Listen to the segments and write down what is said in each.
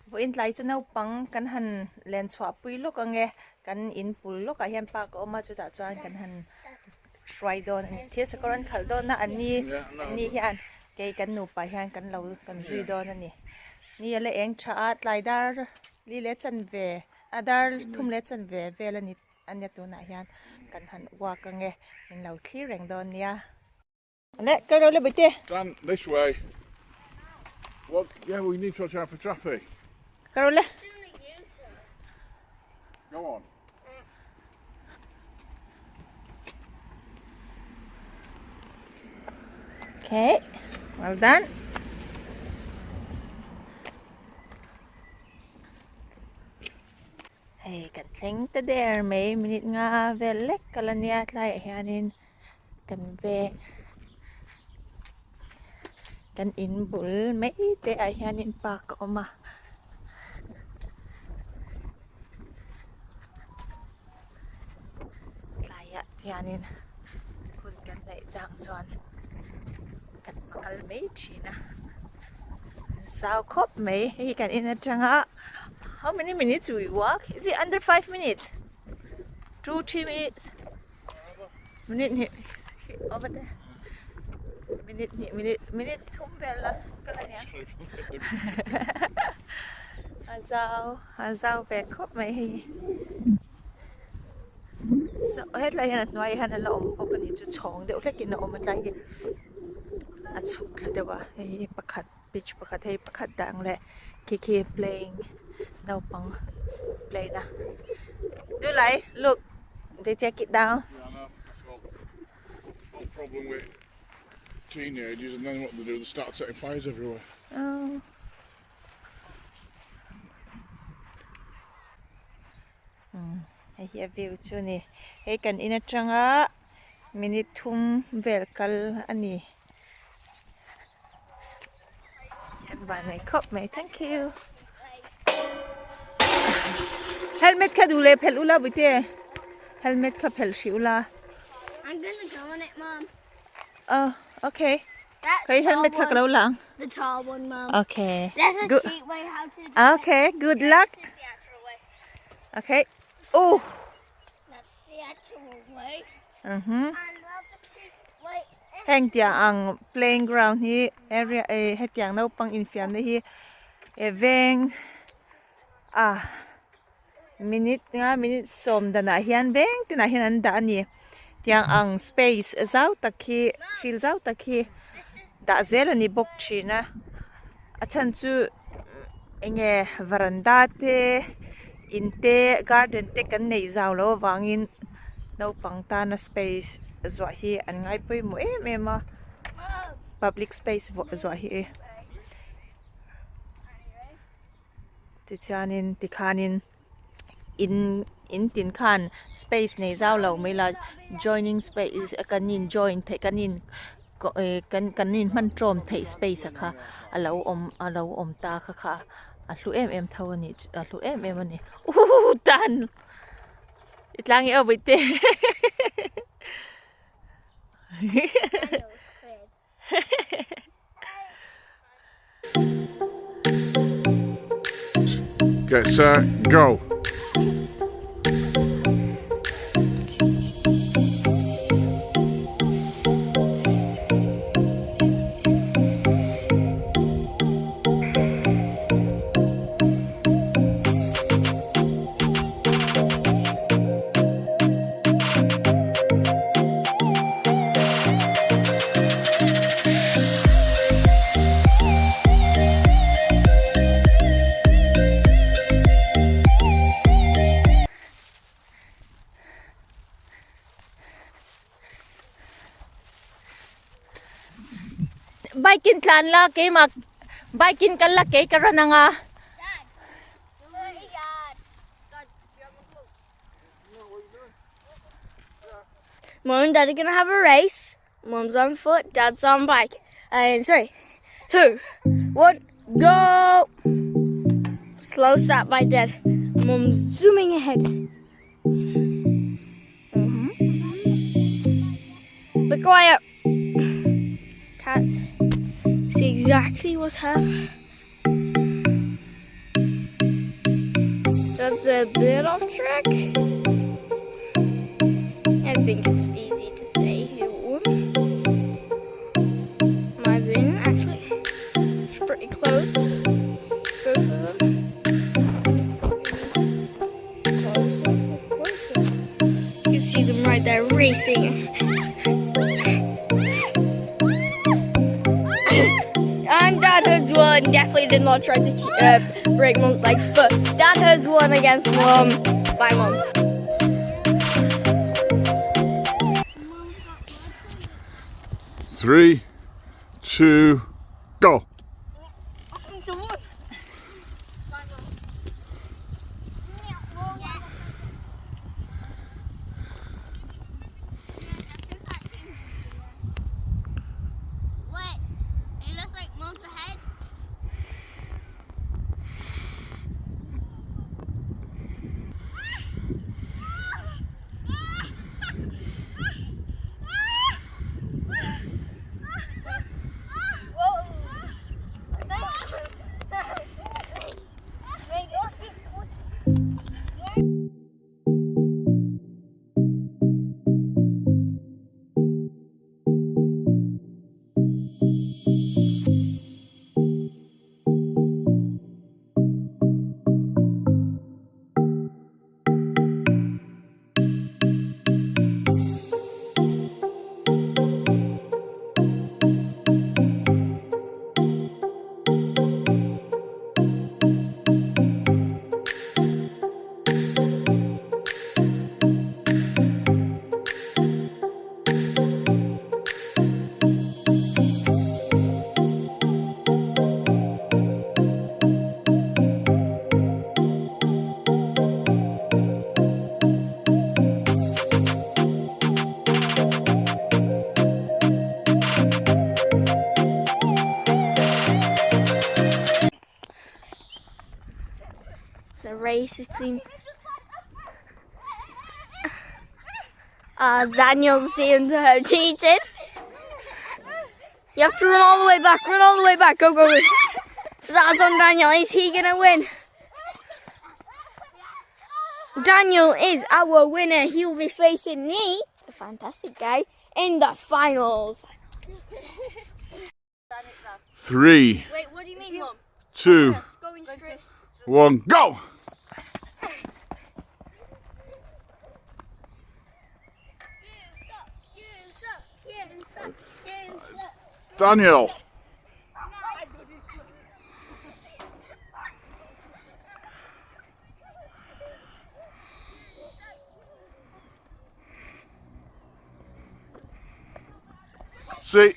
Vawiin tlai chu naupang kan han len chhuah pui lawk ang e, kan in pul lawkah hian park a awm a chutah chuan kan han hruai dawn a ni. Thir sakawr an khalh dawn a an ni an ni hian kei kan nupa hian kan lo kan zui dawn a ni. Ni a la eng tha a tlai dar li leh chanve a dar thum leh chanve vel a ni a nia tunah hian kan han walk ang e min lo thlir reng dawn nia. Le kal ro le bawihte. Dan, this way. Well, yeah, we need to watch out for traffic. Kal ro le. Go on. Okay, well done. Hei kan thleng ta der mai minute nga vel lek kal ania tlaiah hianin kan veng kan in bul mai te ah hianin park a awm a tlaiah hianin hun kan neih chang chuan kan va kal mai thin a zau khawp mai hei kan in atanga how many minutes we walk is it under 5 minutes 2 3 minutes. Minute hnih over there minute hnih minute minute thum vel la kal a nia a zau a zau ve khawp mai hei so hetlai hian a hnuai hian a la awm bawk a ni chu chhawng deuh hlek in a awm a tlai hi a chhuk thla deuh a hei hi pakhat pitch pakhat hei pakhat dang leh khi khi playing naupang play na do lai look they check it down. Yeah, I know. That's all. Whole problem with teenagers, and then what they do, they start setting fires everywhere. Oh. Hei hi a view chu ni hei kan in atanga minute thum vel kal a ni van mai khawp mai thank you helmet kha duh leh phelh ula buite helmet kha phelh hrih ula I'm gonna go on it, Mom. Oh, okay. That Khawi helmet kha ka lo lang. The tall one, Mom. Okay. That's a Good. cheat way how to do it. Okay, good luck. This is the actual way. Okay. Oh. That's the actual way. Mhm. I love the cheat way. Heng tiang ang playing ground hi area eh hetiang naupang infiamna hi e veng a minute nga minute sawm danah hian veng tinah hian an dah a ni tiang ang space zau tak hi field zau tak hi dah zel a ni bawk thin a a chhan chu eng nge varanda te in te garden te kan neih zau loh avangin naupang tana space zuah hi an ngai pawimawh em em a public space zuah hi tichuanin tikhanin in in tin khan space nei zau lo mai la joining space kan in join theih kan in kan kan in hman tawm theih space a kha a lo awm a lo awm ta kha kha a hlu em em tho a ni a hlu em em a ni uhuhu tan i tlang i awih te. Get set, go! Bike in tlan la keimah bike in kal la kei ka rawn ang a. Mom and Dad are gonna have a race. Mom's on foot, Dad's on bike. And 3, 2, 1, go! Slow start by Dad. Mom's zooming ahead. Mm-hmm. Be quiet. Can't see exactly what's happening. a bit off track. I think it's easy to say who won. My opinion, actually. It's pretty close. Both of them. Closer, closer. You can see them right there racing. And Dad has won. Definitely did not try to break Mum's legs, but Dad has won against Mum. Bye, Mum. 3, 2, go. Wait, it looks like Mum's ahead. It's a race between Daniel seems to have cheated. You have to run all the way back, run all the way back, go, go, go. So that's on Daniel. Is he gonna win? Daniel is our winner. He will be facing me, the fantastic guy, in the final. 3. Wait, what do you mean, Mum? 2. Going straight. 1, go! Daniel. See.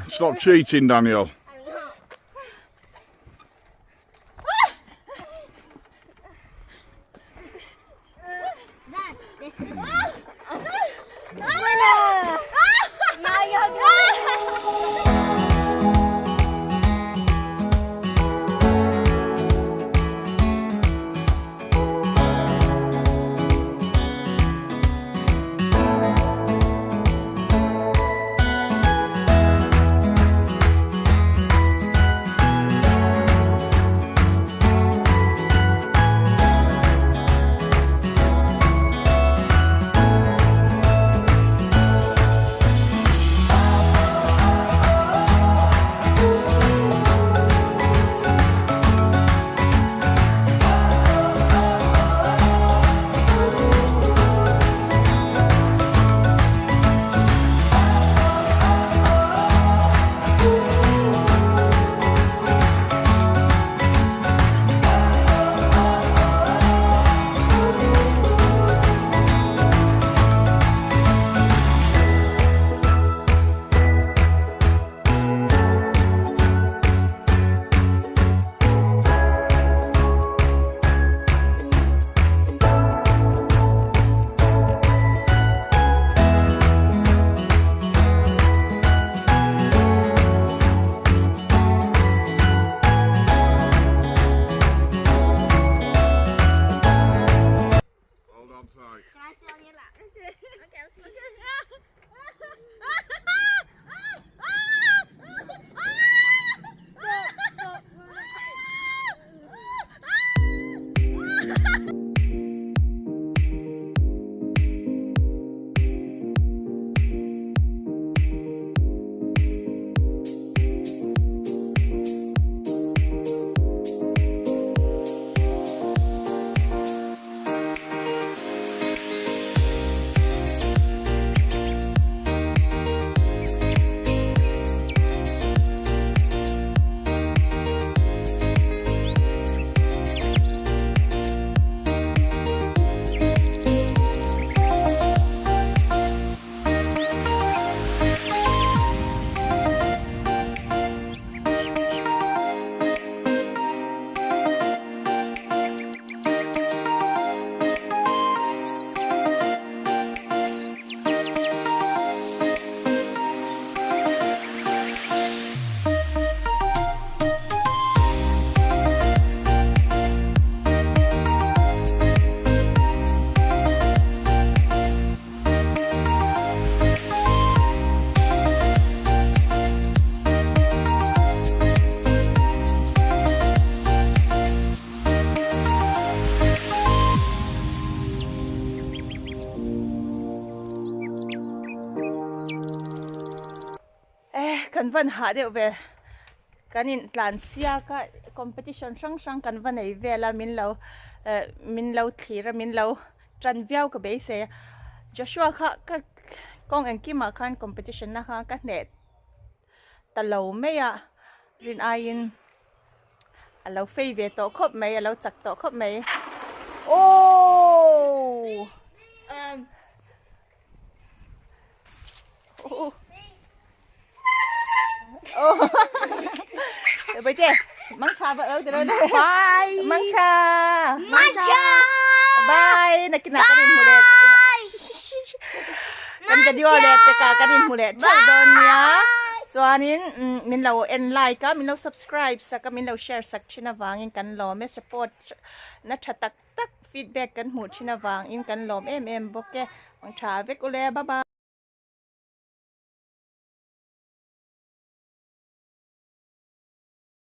Stop cheating, Daniel. Winner! Now you're the winner. kan van hah deuh ve kan in tlan siak a competition hrang hrang kan va nei vel a min lo eh min lo thlir a min lo tan viau ka beisei a Joshua kha ka kawng engkimah khan competition na kha ka hneh ta lo mai a rin aiin a lo fei ve tawh khawp mai a lo chak tawh khawp mai aww. Bye mang cha vợ đâu từ đâu đây Bye. Mang cha. Mang cha. Bye. Nakina ka rin muli. Kan video le peka ka rin muli. Chau don nia. Chuanin min lo en like a min lo subscribe sak a min lo share sak thin avangin kan lawm e support na tha tak tak feedback kan hmuh thin avangin kan lawm em em bawk e. Mang tha vek ule. Bye bye.